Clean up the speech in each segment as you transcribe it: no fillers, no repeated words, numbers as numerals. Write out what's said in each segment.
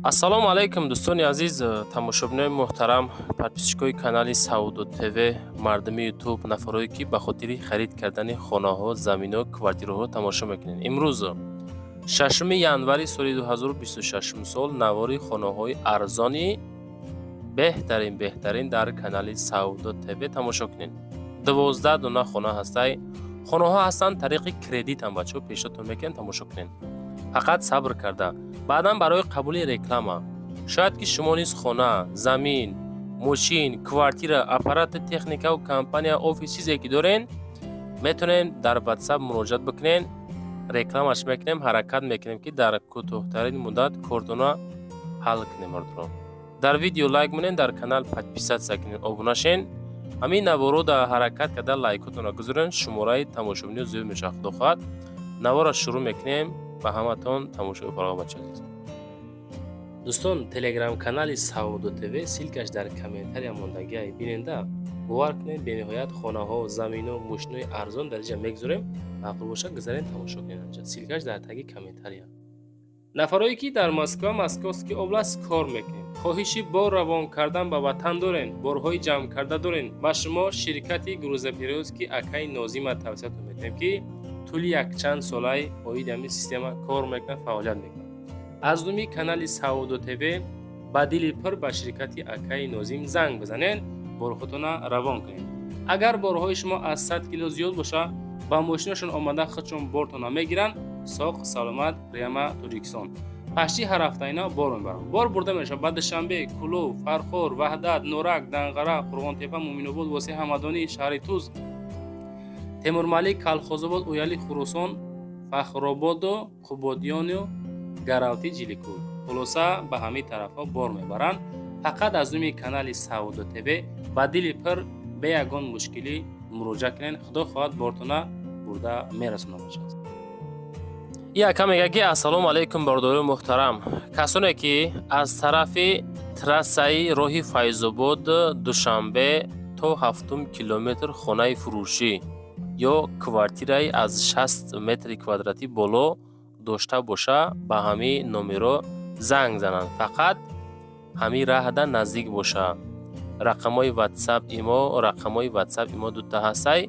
Ассалому алайкум, дӯстони азиз, тамошобинои муҳтарам, подписчикои канали Савдо ТВ, мардуми Ютуб, нафарое ки ба хотири харид кардани хонаҳо, замино, квартираҳо тамошо мекунед. Имрӯз, 6 январи соли 2026 сол, навори хонаҳои арзони беҳтарин, беҳтарин дар канали Савдо ТВ тамошо кунед. 12 дона хона ҳастай. Хонаҳо ҳастанд тариқи кредит ҳам, бачаҳо, пешнотон мекунем, тамошо кунед. Фақат сабр карда, баъдан барои қабули реклама. Шояд ки шумо низ хона, замин, мошин, квартира, аппарати техникаву компания, офис, чизе ки дорен, метавонем дар Ватсап муроҷиат бикунен, рекламаш мекунем. Ҳаракат мекунем, ки дар кӯтоҳтарин муддат кортона ҳал кунем. Мардуро дар видео лайк монен, дар канал подписаться кунен, обуна шен. Ҳамин наворо дар ҳаракат карда лайкотонро гузорен, шумораи тамошобиниё зиёд мешавад, худо хоҳад. Наворро шурӯъ мекунем. Ба ҳаматон тамошои фароғ, бача азиз. Дӯстон, телеграм-канали Савдо ТВ, ссылкаш дар комментария мондагиай, биненда. Бовар кунед, бениҳоят хонаҳо, замино, мошинои арзон дар инҷа мегузорем. Маъқул бошад, гузарен, тамошо кунед анҷа, ссылкаш дар таги комментария. Нафарое ки дар Москва, Московский область кор мекунед, хоҳиши бор равон кардан ба ватан дорен, борҳои ҷамъ карда дорен, ба шумо ширкати грузоперевозки акаи Нозима тавсиятон метиҳем, ки тӯли якчанд солаи оиди ҳамин система кор мекунад, фаъолият мекунад. Аз номи канали Савдо ТВ ба дили пур ба ширкати акаи Нозим занг бизанед, борҳотона равон кунед. Агар борҳои шумо аз 100 кило зиёд боша, ба мошинашон омада, худшон бортона мегиранд, соқ саломат прямо Тоҷикистон. Пашти ҳар ҳафта ина бор мебаранд. Бор бурда мешавад ба Душанбе, Кӯлоб, Фархор, Ваҳдат, Норак, Данғара, Қурғонтепа, Муъминобод, Восеъ, Ҳамадонӣ, шаҳри Туз, Темурмалик, Калхозобод, Ояли, Хуросон, Фахрободу Қубодиёну Гаравти, Ҷиликӯл. Хулоса, ба ҳамин тарафҳо бор мебаранд. Фақат аз номи канали Савдо ТВ ба дили пир, бе ягон мушкилӣ муроҷиат кунед, худо хоҳад, бортона бурда мерасонад бошад. Яка мега ки: «Ассалому алайкум, бародарои муҳтарам, касоне ки аз тарафи трассаи роҳи Файзобод Душанбе то ҳафтум километр хонаи фурӯшӣ ё квартираи аз 60 метри квадратӣ боло дошта боша, ба ҳамин номеро занг зананд. Фақат ҳамин раҳда наздик боша. Рақамҳои Ватсап имо, рақамҳои Ватсап имо дута ҳастай,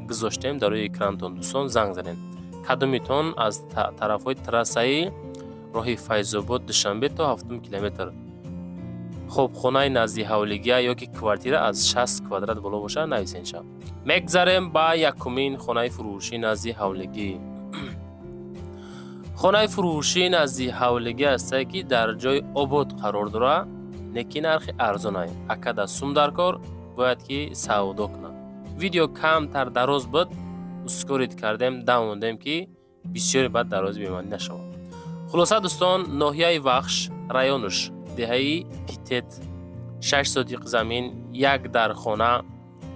гузоштем дар рӯи экранатон. Дӯстон, занг занед. Кадомитон аз тарафҳои трассаи роҳи Файзобод Душанбе то ҳафтум километр, хоб, хонаи назди ҳавлигия ё ки квартира аз 60 квадрат боло бошад, нависен шав». Мегзарем ба якумин хонаи фурӯшӣ назди ҳавлигӣ. Хонаи фурӯшӣ назди ҳавлигӣ ҳастае, ки дар ҷои обод қарор дорад, лекин нархи арзонай. Акада сум дар кор, бояд ки савдо кунад. Видео камтар дароз буд, ускорить кардем, давондем, ки бисёре баъд дарози бемаънӣ нашавад. Хулоса, дӯстон, ноҳияи Вахш, районуш деҳаи Питет, 6 сотиқ замин, як дар хона,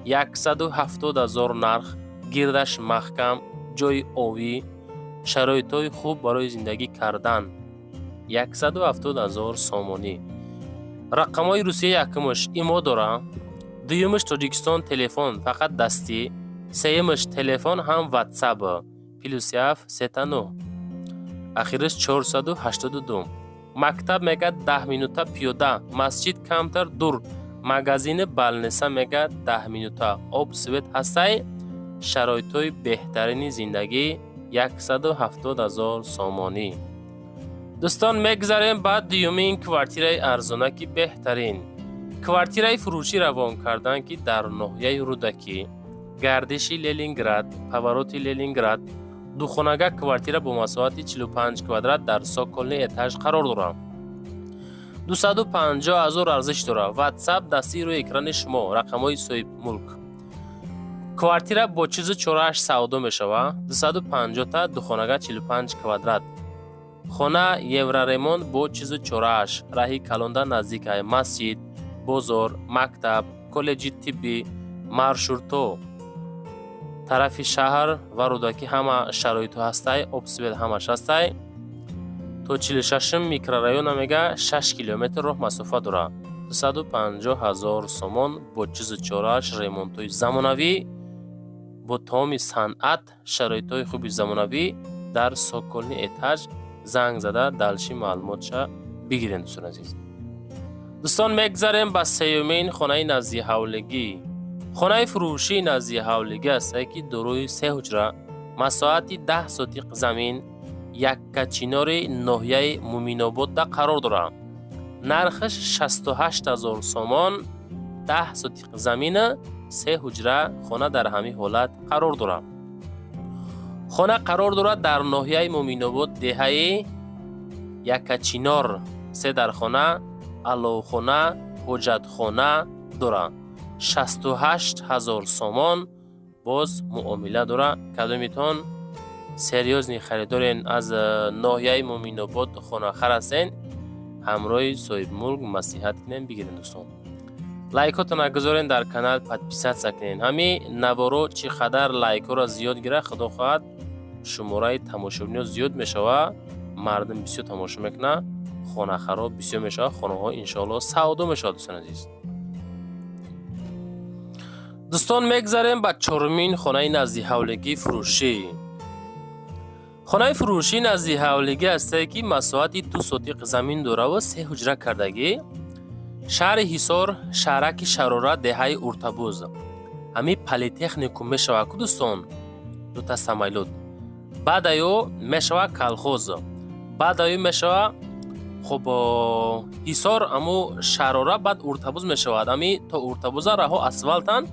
170 000 нарх, гирдаш маҳкам, ҷои овӣ, шароитҳои хуб барои зиндагӣ кардан, 170 000 сомонӣ. Рақамҳои Русия: якумаш имо дора, дуюмаш Тоҷикистон, телефон фақат дастӣ, сеюмаш телефон ҳам Ватсап, +7 сета 9, ахираш 482. Мактаб мегӯяд 10 минута пиёда, масҷид камтар дур, магазини больница мегӯяд 10 минута, об, свет ҳастай, шароитҳои беҳтарини зиндагӣ, 170 000 сомонӣ. Дӯстон, мегзарем ба дуюмин квартираи арзонаки беҳтарин. Квартираи фурӯшӣ равон карданд, ки дар ноҳияи Рӯдакӣ, гардиши Ленинград, повороти Ленинград, духонага квартира бо масоҳати 45 квадрат дар цокольный этаж қарор дорад. 250 ҳазор арзиш дорад. Ватсап дастии рӯи экрани шумо, рақамҳои соҳибмулк. Квартира бо чизу чорааш савдо мешавад. 250-та, духонага, 45 квадрат. Хона евроремонт, бо чизу чорааш, раҳи калонда наздикай, масҷид, бозор, мактаб, коллеҷи тиббӣ, маршрутҳо тарафи шаҳр ва Рӯдакӣ, ҳама шароитҳо ҳастай, об, свет ҳамаш ҳастай. То 46-ум микрорайона мега 6 километр роҳ масофа дорад. 250 ҳазор сомон, бо чизу чорааш, ремонтҳои замонавӣ, бо тамоми санъат, шароитҳои хуби замонавӣ, дар цокольный этаж. Занг зада, дальше маълумотша Бигирен, дӯстони азиз. Дӯстон, мегзарем ба сеюмин хонаи наздиҳавлигӣ. Хонаи фурӯшии наздиҳавлигӣ ҳастае, ки дорои се ҳуҷра, масоҳати 10 сотиқ замин, Яккачинори ноҳияи Муминободда қарор дорад. Нархаш 68 000 сомон. 10 сотиқ замина, се ҳуҷра хона дар ҳамин ҳолат қарор дорад. Хона қарор дорад дар ноҳияи Муминобод, деҳаи Яккачинор. Се дархона, аловхона, ҳоҷатхона дорад. 68 000 сомон, боз муомила дорад. Кадомитон серьёзный харидорен, аз ноҳияи Муминобод хонахар ҳастен, ҳамроҳи соҳибмулк маслиҳат кунем, бигирем. Дӯстон, лайкотона гузорен, дар канал подписаться кунен. Ҳами наворо чӣ қадар лайкҳоро зиёд гирад, худо хоҳад, шумораи тамошобиниҳо зиёд мешавад, мардум бисёр тамошо мекунад, хонахаро бисёр мешавад, хонаҳо иншоалло савдо мешавад, дӯстони азиз. Дӯстон, мегзарем ба чорумин хонаи наздиҳавлигии фурӯшӣ. Хонаи фурӯшии наздиҳавлигӣ ҳастае, ки масоҳати 2 сотиқ замин дораву се ҳуҷра кардагӣ. Шаҳри Ҳисор, шаҳраки Шарора, деҳаи Уртабуз. Ҳамин политехникум мешавад ку, дӯстон, дута самолёт, баъд аю мешавад колхоз, баъд аю мешавад, хуб, Ҳисор, аму Шарора, баъд Уртабуз мешавад. Ами то Уртабуза раҳо асфалтанд.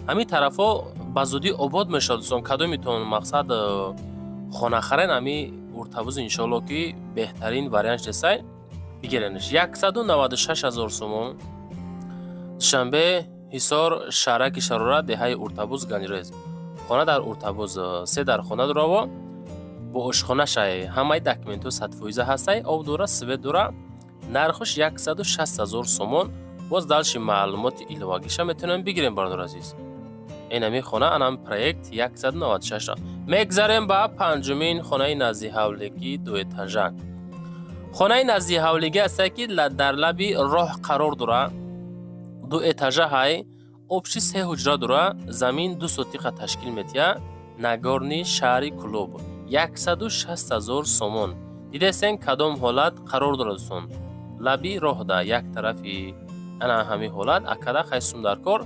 Ҳамин тарафҳо ба зудӣ обод мешавад. Дӯстон, кадомитон мақсад хонахарен, ами Уртабуз иншоалло, ки беҳтарин вариант несай, бигиренш. 196 000 сомон. Душанбе, Ҳисор, шаҳраки Шарора, деҳаи Уртабуз, Ганҷрез. Хона дар Уртабуз се дар хона дораво, бо ошхонашай, ҳамаи документҳо 100% ҳастай, об дора, свет дора. Нархаш 160 000 сомон. Боз дальше маълумоти иловагиша метавонем бигирем, бародари азиз. Инами хона, анам проект 196. Мегзарем ба панҷумин хонаи наздиҳавлигӣ, дуэтажа. Хонаи наздиҳавлигӣ ҳастае, ки дар лаби роҳ қарор дорад, дуэтажа ҳай, общий се ҳуҷра дора, замин 2 сотиқа ташкил метиҳад. Нагорный, шаҳри Кӯлоб, 160 000 сомон. Дидестен, кадом ҳолат қарор дорад, дӯстон? Лаби роҳда, як тарафи ана ҳамин ҳолат акада хайсум дар кор.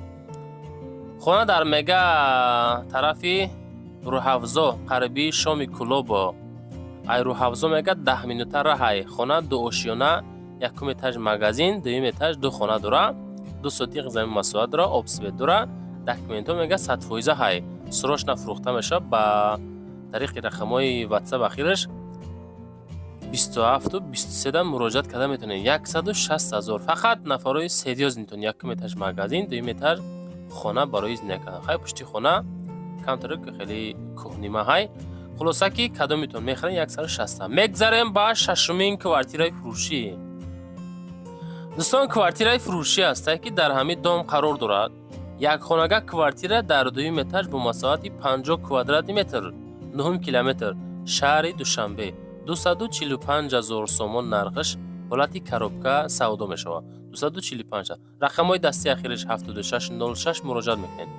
Хона дар мега тарафи Рӯҳафзо, қариби Шоми Кӯлоб. Ай Рӯҳафзо мега 10 минута раҳай. Хона дуошёна, якум этаж магазин, дуюм этаж ду хона дора, 2 сотиқ замин масоҳат дора, об, свет дора. Документҳо мега 100% ҳай. Срочно фурӯхта мешавад. Ба тариқи рақамҳои Ватсап ахираш 27-23 муроҷиат карда метавонед. 160 000, фақат нафарҳои серьёзный тон. Якум этаж магазин, дуюм этаж хона барои зиндагӣ кардан. Хай, пушти хона камтар хеле кӯҳнима ҳай. Хулоса, ки кадомитон мехарен, 160. Мегзарем ба шашумин квартираи фурӯшӣ. Дӯстон, квартираи фурӯшӣ ҳастае, ки дар ҳамин дом қарор дорад. Якхонага квартира дар дуюм этаж бо масоҳати 50 квадрати метр, нуҳум километр, шаҳри Душанбе, 245 000 сомон нархаш. Ҳолати коробка савдо мешавад. 245. Рақамҳои дастии ахираш 7606, муроҷиат мекунед.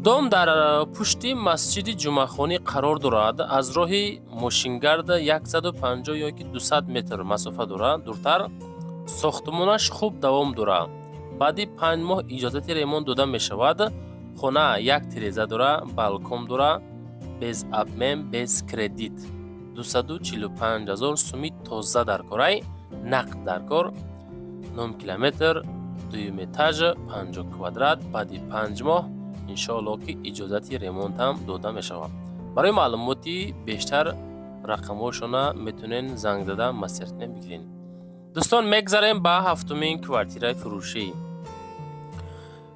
Дом дар пушти масҷиди Ҷумъахонӣ қарор дорад. Аз роҳи мошингард 150 ё ки 200 метр масофа дорад дуртар. Сохтмонаш хуб давом дорад. Баъди 5 моҳ иҷозати ремонт дода мешавад. Хона як тиреза дора, балкон дора, без обмен, без кредит. 245 000 суми тоза дар корай, нақд дар кор. Нум километр, дуюм этаж, 50 квадрат. Баъди 5 моҳ иншоалло, ки иҷозати ремонтам дода мешавад. Барои маълумоти бештар рақамҳошона метавонед занг зада, маслиҳат кунед, бигиред. Дӯстон, мегзарем ба ҳафтумин квартираи фурӯшӣ.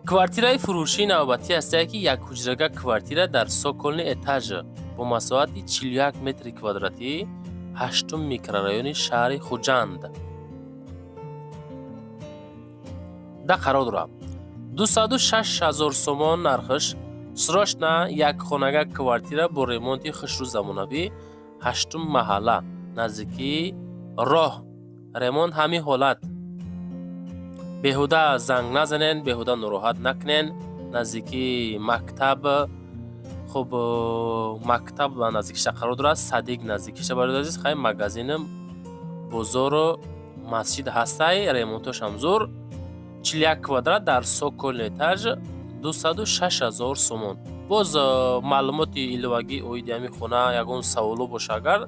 Квартираи фурӯшии навбатӣ ҳастае, ки якҳуҷрага квартира дар цокольный этаж бо масоҳати 41 метри квадратӣ, ҳаштум микрорайони шаҳри Хуҷанд да қарор дорад. 206 000 сомон нархаш. Срочно якхонага квартира бо ремонти хушрӯ, замонавӣ, ҳаштум маҳалла, наздикии роҳ, ремонт ҳамин ҳолат. Беҳуда занг назанен, беҳуда нороҳат накунен. Наздикии мактаб, хуб, мактаб наздикиша қарор дорад, садик наздикиша, барои азиз. Хай, магазинам. Бозору масҷид ҳастай, ремонтошам зур. 41 квадрат дар цокольный этаж, 206 000 сомон. Боз маълумоти иловагӣ оиди ҳамин хона, ягон саволо боша, агар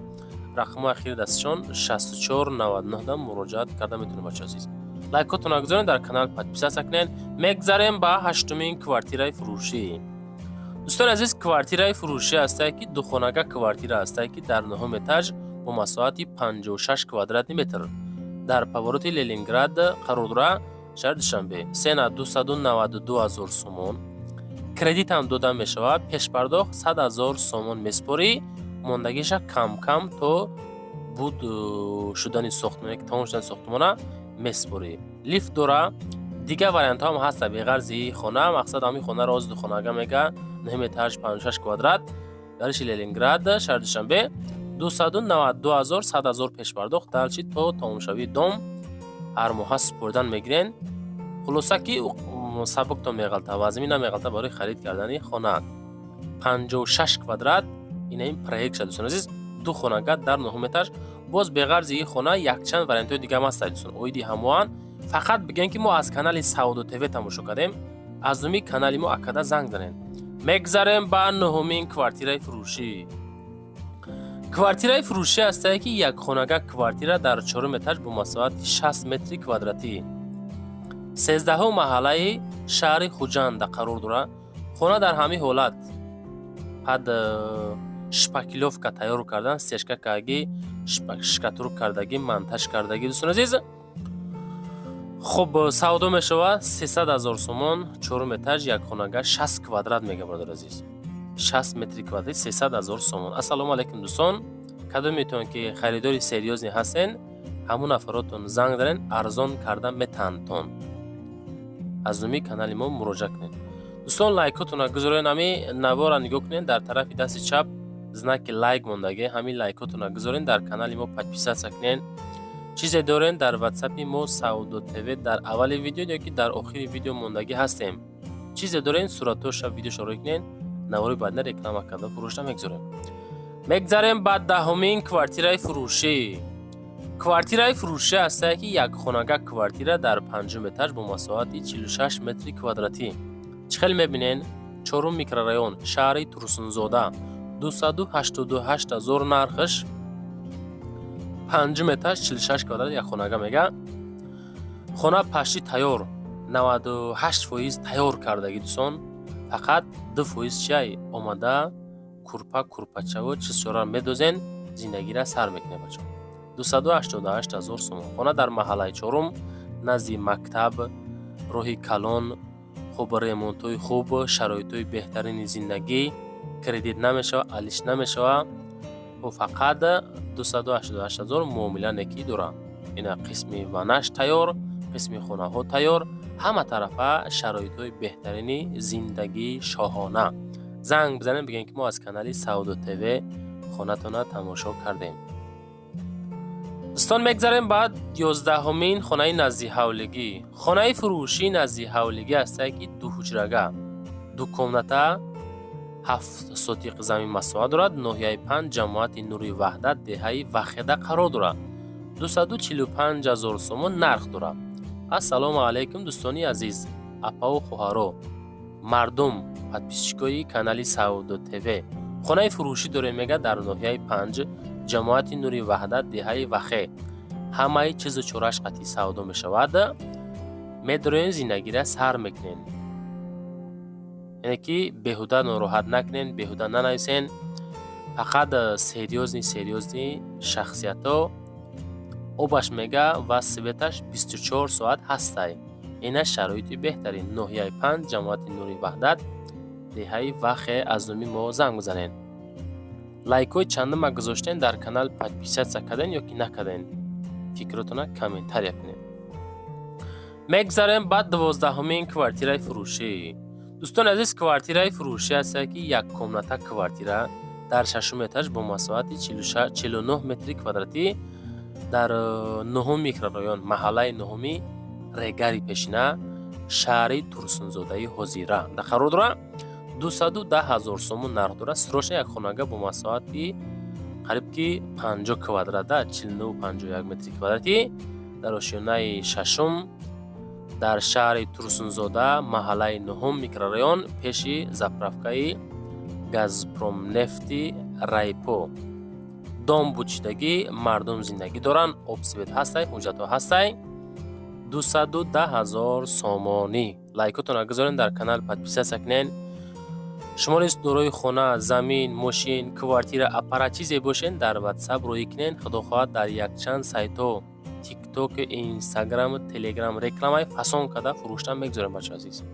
рақамҳои ахири дасташон 6499 да муроҷиат карда метавонед. Бачаҳо азиз, лайкотонро гузоред, дар канал подписаться кунед. Мегзарем ба ҳаштумин квартираи фурӯшӣ. Дӯстони азиз, квартираи фурӯшӣ ҳастае, ки духонага квартира ҳастае, ки дар нуҳум этаж бо масоҳати 56 квадратный метр дар повороти Ленинград қарор дорад, шаҳри Душанбе. Цена 292 000 сомон, кредитам дода мешавад. Пешпардохт 100 000 сомон месупорӣ, мондагиша кам-кам то буд шудани сохтмон, тамом шудани сохтмона месупорӣ. Лифт дора. Дигар вариантҳо ҳам ҳаста беғарзи хона. Мақсад, ҳамин хонаро ози духонага мега, нуҳум этаж, 56 квадрат, гариши Ленинград, шаҳри Душанбе, 292 ҳазор, 100 ҳазор пешпардохт, дальше то тамомшавии дом ҳар моҳа супоридан мегирен. Хулоса, ки сабуктон меғалта, вазмин намеғалта барои харид кардани хона. 56 квадрат, ина ин проект шад, дӯстони азиз, ду хонага дар нуҳум этаж. Боз беғарзи ин хона якчанд вариантҳои дига ҳам ҳастад, дӯстон, оиди ҳамоан. Фақат бигӯем, ки мо аз канали Савдо ТВ тамошо кардем, аз номи канали мо акада занг занед. Мегзарем ба нуҳумин квартираи фурӯшӣ. Квартираи фурӯшӣ ҳастае, ки якхонага квартира дар чорум этаж бо масоҳати 60 метри квадратӣ, 13-ҳум маҳаллаи шаҳри Хуҷанда қарор дорад. Хона дар ҳамин ҳолат пад шпаклёвка тайёр кардан, стяжка кардагӣ, штукатур кардагӣ, монтаж кардагӣ. Дӯстони азиз, хуб, савдо мешавад 300 000 сомон. Чорум этаж, якхонага, 60 квадрат мега, бародари азиз, 60 метри квадратӣ, 300 000 сомон. Ассалому алайкум, дӯстон. Кадометон ки харидори серьёзный ҳастен, ҳамун нафаротон занг дарен, арзон карда метаҳандтон. Аз номи канали мо муроҷиат кунед. Дӯстон, лайкотонро гузоред. Ҳами навора нигоҳ кунед, дар тарафи дасти чап знаки лайк мондагӣ, ҳамин лайкотонро гузоред, дар канали мо подписаться кунед. Чизе дорен, дар ватсапи мо Савдо ТВ дар аввали видео ё ки дар охири видео мондагӣ ҳастем. Чизе дорен, суратҳоша, видеошо рӯй кунед, навори баъдина реклама карда фурӯшда мегузорем. Мегзарем ба 10-умин квартираи фурӯшӣ. Квартираи фурӯшӣ ҳастае, ки якхонага квартира дар панҷум этаж бо масоҳати 46 метри квадратӣ. Чӣ хел мебинен, чорум микрорайон, шаҳри Турсунзода, 288 000 нархш, панҷум этаж, 46 квадрат, якхонага мега. Хона почти тайёр, 98% тайёр кардагӣ, дӯстон. Фақат 2% чиай омада, курпа, курпачаву чизчора медозен, зиндагира сар мекунед, бачаҳо. 288 000 сомон. Хона дар маҳаллаи чорум, назди мактаб, роҳи калон, хуб, ремонтҳои хуб, шароитҳои беҳтарини зиндагӣ. Кредит намешава, алиш намешава, фақат 288 000 муомила некӣ дорад. Ина қисми ванаш тайёр, қисми хонаҳо тайёр, ҳама тарафа шароитҳои беҳтарини зиндагии шоҳона. Занг бизанем, бигӯем, ки мо аз канали Савдо ТВ хонатона тамошо кардем. Дӯстон, мегзарем ба 11-умин хонаи наздиҳавлигӣ. Хонаи фурӯшии наздиҳавлигӣ ҳастае, ки дуҳуҷрага, ду комната, 7 сотиқ замин масоҳат дорад. Ноҳияи Панҷ, ҷамоати Нури Ваҳдат, деҳаи Вахеда қарор дорад. 245 000 сомон нарх дорад. Ассалому алайкум, дӯстони азиз, апаву хоҳаро, мардум, подписчикои канали Савдо ТВ. Хонаи фурӯшӣ дорем, мега, дар ноҳияи Панҷ, ҷамоати Нури Ваҳдат, деҳаи Вахе. Ҳамаи чизу чорааш қатъи савдо мешавад. Медороен, зиндагира сар мекунен. Яъне ки беҳуда нороҳат накунен, беҳуда нанависен. Фақат серьёзный шахсиятҳо. Обаш мега ва светаш 24 соат ҳастай. Ина шароити беҳтарин. Ноҳияи Панҷ, ҷамоати Нури Ваҳдат, деҳаи Вахе. Аз номи мо занг бизанед. Лайкҳои чандума гузоштен, дар канал подписаться карден ё ки накарден, фикротона комментария кунед. Мегзарем ба 12-умин квартираи фурӯшӣ. Дӯстони азиз, квартираи фурӯшӣ ҳастае, ки як комната квартира дар шашум этаж бо масоҳати 49 метри квадратӣ дар нуҳум микрорайон, маҳаллаи нуҳуми Регари пешина, шаҳри Турсунзодаи ҳозира дар қарор дорад. 210 000 сомон нарх дорад. Срочно як хонага бо масоҳати Қариб ки 50 квадрата, 49,51 метри квадратӣ, дар ошёнаи шашум, дар шаҳри Турсунзода, маҳаллаи нуҳум, микрорайон, пеши заправкаи Газпромнефти Райпо. Дом бучидагӣ, мардум зиндагӣ доранд, об, свет ҳастай, ҳуҷҷатҳо ҳастай. 210 000 сомонӣ. Лайкотонро гузорен, дар канал подписаться кунен. Шумо низ дорои хона, замин, мошин, квартира, аппарат, чизе бошен, дар Ватсап рӯӣ кунен. Худо хоҳад, дар якчанд сайтҳо, Тикток, Инстаграму Телеграм рекламаи фасон карда фурӯштан мегузорем, бачаҳо азиз.